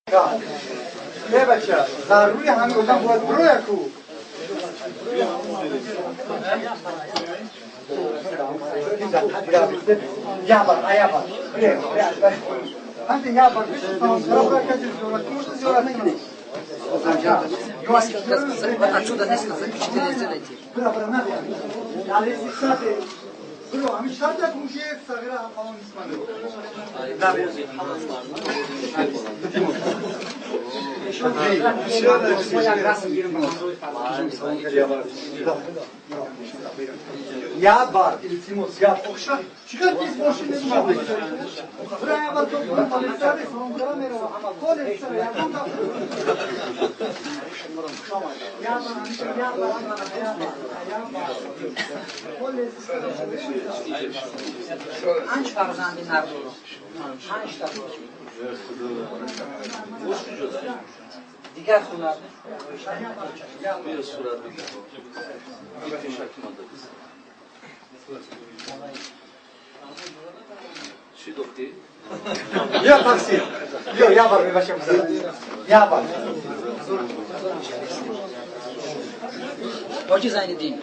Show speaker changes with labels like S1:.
S1: Не бача, зарури ҳамин одам бояд бироя ку. Я бар, ая бар. Ҳанте я бар, зиёрат кунед.
S2: Отсюда несколько заключительные сделайте.
S1: Бра, бра, надо. Бро, ами шарт як муши сағира ҳам нисман. Я бар, илтимос, я охша. Чиқар тез мошин намешавад. Бра, я бар то полисаде салом мерава, ама коле сара ягон та. Я бар, я бар, я бар, я бар. Коле
S2: 5 фарзанди нар дорам. 5 та дорам. Дигар хона
S3: Чӣ гуфтӣ?
S1: Я такси. Ё, я бар мебашам. Я бар.
S2: Ҳоҷи Зайниддин.